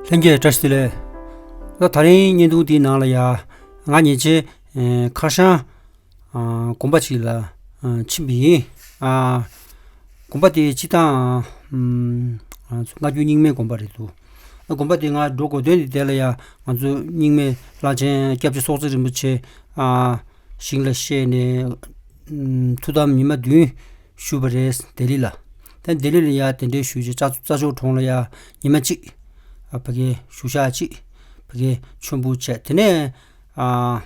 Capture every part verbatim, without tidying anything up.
ལྷན་རྒྱས་བཀྲ་ཤིས་བདེ་ལེགས། ད་ད་རིང་བརྙན་ཐུང་འདིའི་ནང་ལ་ཡ། ང་ཉེ་ཆར་ཨེ་ཁ་ཤང་ཨ་དགོན་པ་ཅིག་ལ་ཨ་ཕྱིན་པ་ཡིན། ཨ་དགོན་པ་དེ་སྤྱིར་བཏང་ཨ་ང་ཚོ་སྔ་འགྱུར་རྙིང་མའི་དགོན་པ་རེད་འདུག་ཨ་དགོན་པ་དེ་ང་འགྲོ་དགོས་དོན་དེ་དེ་ལ་ཡ། ང་ཚོ་རྙིང་མའི་བླ་ཆེན་སྐྱབས་རྗེ་སྲོག་འཛིན་རིན་པོ་ཆེ་ཨ་ཞིང་ལ་གཤེགས་ནས་ཨ་ཐུགས་དམ་ཉི་མ་བདུན་བཞུགས་པ་རེད། ལྡི་ལི་ལ། ད་ལྡི་ལི་ལ་ཡ་གདན་འདྲེན་ཞུས་རྗེས་རྩྭ་རྩྭ་མཆོག་གྲོང་ལ་ཡ་ཉི་མ་གཅིག་ཨ་ཕ་གིར་བཞུགས་ཞག་གཅིག་ཕ་གིར་མཆོད་འབུལ་བྱས། དེ་ནས་ཨ་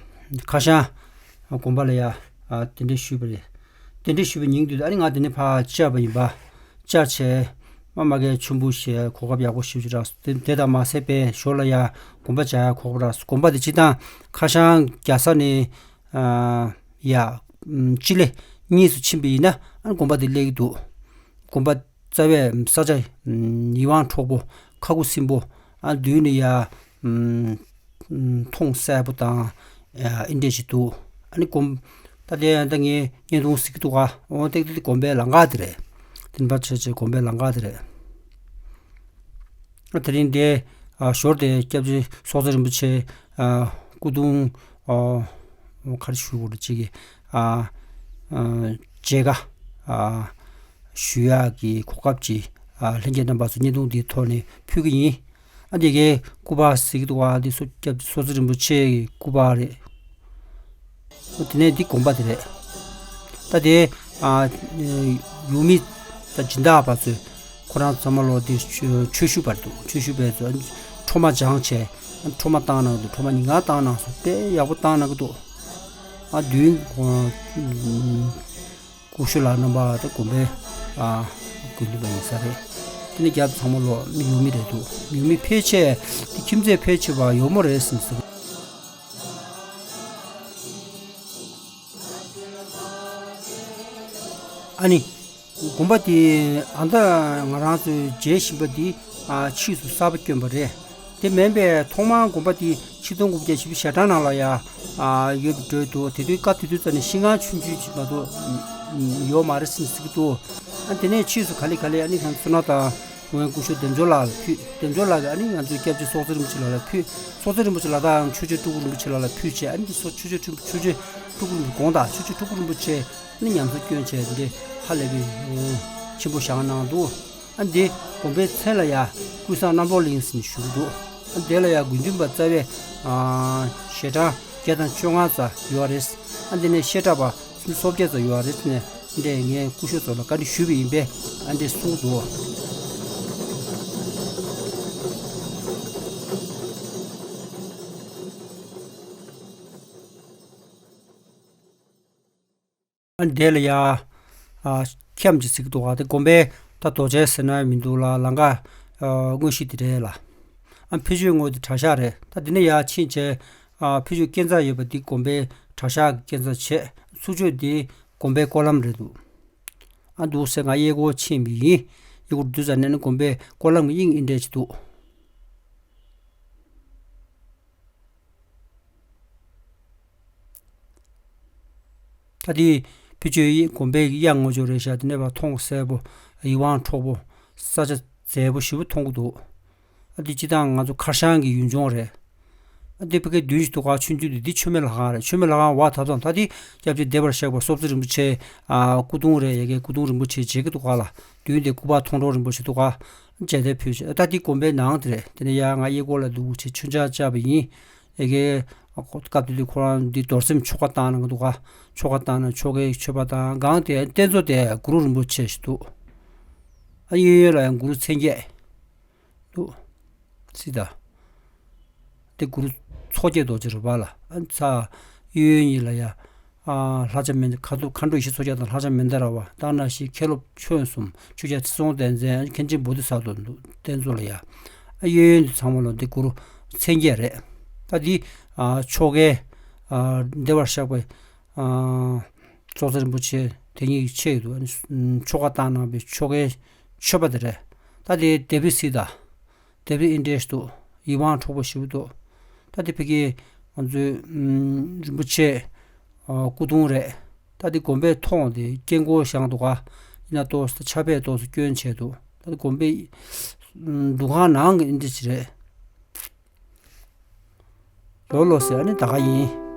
ཁ་ཤང་དགོན་པ་ལ་ཡ་ཨ་གདན་འདྲེན་ཞུས་པ་རེད། གདན་འདྲེན་ཞུས་པའི་ཉིན་དུས་ཨ་ནི་ང་དེ་ནས་ཕར་བཅར་བ་ཡིན་པ། བཅར་བྱས་མ་མ་གིར་མཆོད་འབུལ་བྱས་གོ་སྐབས་ཡག་པོ་ཞེ་པོ་ཅིག་རག་སོང་། དེ་དེ་དང་མ་ཟད་པའི་ཞོར་ལ་ཡ་དགོན་པ་མཇལ་ཡ་གོ་སྐབས་རག་སོང་། དགོན་པ་དེ་སྤྱིར་བཏང་ཁ་ཤང་རྒྱལ་ས་ནས་ཨ་ཡ་ཨམ་སྤྱི་ལེ་གཉིས་སུ་ཕྱིན་པ་ཡིན་ན་ཨ་ནི་དགོན་པ་དེ་སླེབས་ཀྱི་འདུག་དགོན་པ་རྩ་བའི་ས་ཆ་ཨམ་ཡིད་དབང་འཕྲོག་པོ། ཁ་ཁུ་སིམ་པོ། ཨ་མདུན་ནས་ཡ་ཨམ་ཨམ་མཐོང་གསལ་པོ་དང་ཨ་ཨེ་འདྲས་ཞིག་འདུག་ཨ་ནི་དགོན་ད་ལྟའི་ད་ངས་བརྙན་ཐུང་གཟིགས་ཀྱི་འདུག་ག་འོ་ཏེ་ཏེ་དགོན་པའི་ལམ་ཁ་དེ་རེད། དེ་འབའ་ཆེ་ཆེ་དགོན་པའི་ལམ་ཁ་དེ་རེད། ཨ་དེ་རིང་དེ་ཨ་ཞོར་དེ་སྐྱབས་རྗེ་སྲོག་འཛིན་རིན་པོ་ཆེ་ཨ་སྐུ་གདུང་ཨ་ག་རེ་ཞུ་དགོས་རེད། ཅིག་གི་ཨ་ཨ་མཇལ་ཁ་ཨ་ཞུ་ཡག་གི་གོ་སྐབས་ཅིག་ཨ་ལྷན་རྒྱས་རྣམ་པ་ཚོ་བརྙན་ཐུང་འདིའི་ཐོག་ནས་ཕུལ་གི་ཡིན། ཨ་འདི་གའི་སྐུ་པར་གཟིགས་འདུག་ག་འདི་སོ་སྐྱབས་སྲོག་འཛིན་རིན་པོ་ཆེ་གི་སྐུ་པར་རེད། དེ་ནས་འདི་དགོན་པ་དེ་རེད། ད་དེ་ཨ་ཡུལ་མི་ད་སྦྱིན་བདག་པ་ཚོས་ཁོ་རང་ཚང་མ་ལོ་དེ་ཆོས་ཆོས་ཞུ་བར་འདུག་ཆོས་ཞུ་བས་ཚོ་འཕྲོ་མ་སྦྱངས་བྱས། འཕྲོ་མ་བཏང་གནང་འདུག་འཕྲོ་མ་ཉིན་གང་བཏང་གནང་སོང་། དཔེ་ཡག་པོ་བཏང་གནང་གི་འདུག་ཨ་མདུན་ཁོང་སྐུ་ཞབས་ལགས་རྣམ་པ་དེ་དགོན་པའི་ཨ་དགེ་འདུན་པ་ཡིན་ས་རེད། དེ་ནས་རྒྱབ་ཚང་མ་ལོ་ཡུལ་མི་རེད་འདུག་ཡུལ་མི་ཕལ་ཆེར་དེ་ཁྱིམ་མཚེས་ཕལ་ཆེ་བ་ཡོད་མོ་རེད་ཟེར་ཟེར། ཨ་ནི་དགོན་པ་དེ་ཨ་མདའ་ང་རང་ཚོའི་མཇལ་བཞིན་པ་འདི་ཨ་ཕྱིས་སུ་གསར་པ་བསྐྱོན་པ་རེད། དེ་མིན་པའི་ཐོག་མར་དགོན་པ་དེ་ཆིག་སྟོང་དགུ་བརྒྱ་བཞི་བཅུ་ཞེ་གྲངས་ནང་ལ་ཡ་ཨ་ཡོད་པའི་འགྲོས་འདུག་དེ་དུས་སྐབས་དེ་དུས་ཙམ་ནས་ཤིང་སྒང་ཆུང་ཆུང་ཅིག་མ་གཏོགས་ཡོད་མ་རེད་ཟེར་ཟེར་གྱི་འདུག་ཨ་དེ་ནས་ཕྱིས་སུ་ག་ལེ་ག་ལེ་ཨ་ནི་ཁོང་བསོད་ནམས་དང་ངོས་སྐུ་ཞབས་བདེ་མཆོག་ལགས་ལ་ཕུལ། བདེ་མཆོག་ལགས་ཀྱིས་ཨ་ནི་ང་ཚོའི་སྐྱབས་རྗེ་སྲོག་འཛིན་རིན་པོ་ཆེ་ལགས་ལ་ཕུལ། སྲོག་འཛིན་རིན་པོ་ཆེ་ལགས་དང་ཆོས་རྗེ་སྤྲུལ་སྐུ་རིན་པོ་ཆེ་ལགས་ལ་ཕུལ་བྱས། ཨ་ནི་སོ་ཆོས་རྗེ་ཆོས་རྗེ་སྤྲུལ་སྐུ་རིན་པོ་དགོངས་དག་ཆོས་རྗེ་སྤྲུལ་སྐུ་རིན་པོ་ཆེ་ཨ་ནི་ཉམས་གསོ་བསྐྱོན་བྱས་འདི་ཧ་ལས་པའི་ཆེན་པོ་བཞེངས་གནང་འདུག་ཨ་འདི་དགོན་པའི་མཚན་ལ་ཡ་ཀུན་བཟང་རྣམ་རྟོག་གླིང་ཟེར་ནས་ཞུ་གི་འདུག་ཨ་དེ་ལ་ཡ་དགེ་འདུན་པ་རྩ་བའི་ཨ་ཞལ་གྲངས་བརྒྱ་དང་བཅོ་ལྔ་ཙམ་ཡོད་རེད། ཨ་འདི་ནས་བཤད་གྲྭ་པ་སུམ་ཅུ་སོ་བརྒྱད་ཙམ་ཡོད་རེད་ཟེར་ནས་འདི་ངས་སྐུ་ཞབས་ཚོ་ལ་བཀའ་འདྲི་ཞུས་པ་ཡིན་པས་ཨ་འདི་གསུངས་འདུག་ཨ་འདི་ལ་ཡ་ཨ་ཁྱམས་ཀྱི་ཚིག་འདུག་ག་དེ་དགོན་པའི་ད་རྡོ་གཅལ་ཟེར་ན་མི་འདུག་ལ་ལམ་ཁ་ཨ་དངོས་གཞི་དེ་རེད་ལ། ཨ་ཕུ་ཆུའི་ངོས་དེ་གྲྭ་ཤག་རེད། ད་དེ་ནས་ཡར་ཕྱིན་བྱས་ཨ་ཕུ་ཆུ་སྐས་འཛེག་ཡོད་པ་འདི་དགོན་པའི་གྲྭ་ཤག་གི་སྐས་འཛེག་བྱས། ཚུར་ཕྱོགས་འདི་དགོན་པའི་སྐོར་ལམ་རེད་འདུག་ཨ་འདུག་སེ་ང་གཡས་སྐོར་ཕྱིན་པ་ཡིན། གཡས་སྐོར་བསྡུས་ཙམ་ནས་ནི་དགོན་པའི་སྐོར་ལམ་གྱི་དབྱིངས་ཨེ་འདྲས་ཅིག་འདུག་ད་དེ་ཕུ་ཆུའི་དགོན་པའི་གཡང་ངོ་ཅོག་རེད་ཤག་དེ་ནས་ཕར་མཐོང་གསལ་པོ་ཡིད་དབང་འཕྲོག་པོ་ས་ཆ་མཛེས་པོ་ཞེ་པོ་མཐོང་གི་འདུག་ཨ་དེ་སྤྱིར་བཏང་ང་ཚོ་ཁར་ཤང་གི་ཡུལ་ལྗོངས་རེད། ཨ་དེ་ཕ་གི་མདུན་ཞིག་འདུག་ག་ཆུང་ཆུང་དེ་འདི་མཆོད་མེ་ལྷ་ཁང་རེད། མཆོད་མེ་ལྷ་ཁང་བ་ཐབ་ཚང་ད་དེ་སྐྱབས་རྗེ་བདེ་བར་གཤེགས་པ་སྲོག་འཛིན་རིན་པོ་ཆེ་ཨ་སྐུ་གདུང་རེད། ཡ་གི་སྐུ་གདུང་རིན་པོ་ཆེ་མཇལ་གི་འདུག་ག་ལ། མདུན་དེ་སྐུ་པར་མཐོང་གྲོལ་རིན་པོ་ཆེ་འདུག་ག་མཇལ་དེ་ཕུལ་བྱས། ད་དེ་དགོན་པའི་ནང་དེ་རེད། དེ་ནས་ཡ་ང་གཡས་སྐོར་ལ་འདུག་བྱས་མཆོད་མཇལ་བཅར་བ་ཡིན། ཡ་གི་སྐབས་དེ་དུས་ཁོ་རང་འདི་རྡོར་སེམས་ཆོ་ག་བཏང་གནང་གི་འདུག་ག་ཆོ་ག་བཏང་ན་ཆོ་གའི་མཆོད་པ་དང་སྒང་དེ་རྟེན་གཙོ་དེ་གུ་རུ་རིན་པོ་ཆེ་ཞིག་འདུག་ཨ་གཡས་གཡོན་ལ་ཡང་གུ་རུ་མཚན་བརྒྱད་འདུག་སྲིད་ད། དེ་གུ་རུ་མཚོ་སྐྱེས་རྡོ་རྗེ་རུ་བ་ལ་ཨ་ཚ་གཡས་གཡོན་གཉིས་ལ་ཡ། ཨ་ལྷ་བྱ་མེ་མཁའ་འགྲོ་མཁའ་འགྲོ་ཡེ་ཤེས་མཚོ་སྐྱེས་དང་ལྷ་བྱ་མནྡ་ར་བ་དང་ན་ཤི་མཁན་སློབ་ཆོས་གསུམ་ཆོས་རྒྱལ་ཁྲི་སྲོང་ལྡེ་བཙན་མཁན་ཆེན་བོ་དྷི་ས་ཏྭ་འདུག་རྟེན་གཙོ་ལ་ཡ། ཨ་གཡས་གཡོན་དུ་ཚང་མ་ལོ་དེ་གུ་རུ་མཚན་བརྒྱད་རེད། ད་དེ་ཨ་ཆོ་གའི་ཨ་བདེ་བར་གཤེགས་པའི་ཨ་སྲོག་རྩ་རིན་པོ་ཆེ་དེ་ཉིད་ཀྱི་ཆེད་དུ་ཨ་ནི་ཆོ་ག་བཏང་གནང་བའི་ཆོ་གའི་མཆོད་པ་དེ་རེད། ད་དེ་ལྡེབས་རིས་སྲིད་ད། དེ་བས་ཨེ་འདྲས་འདུག་ཡིད་དབང་འཕྲོག་པོ་ཞེ་པོ་འདུག་ད་དེ་ཕ་གི་ང་ཚོའི་ཨམ་རིན་པོ་ཆེ་ཨ་སྐུ་གདུང་རེད། ད་དེ་དགོན་པའི་ཐོག་དེ་དཀྱིལ་འཁོར་བཞེངས་འདུག་ག་ཡིན་ན་ཏོག་ཙམ་ཆར་པས་ཏོག་ཙམ་སྐྱོན་བྱས་འདུག་ད་དེ་དགོན་པའི་ཨམ་འདུ་ཁང་ནང་གི་ཨེ་འདྲས་ཅིག་རེད། ལོ་ལོ་ཟེར་ཨ་ནི་ད་ག་ཡིན།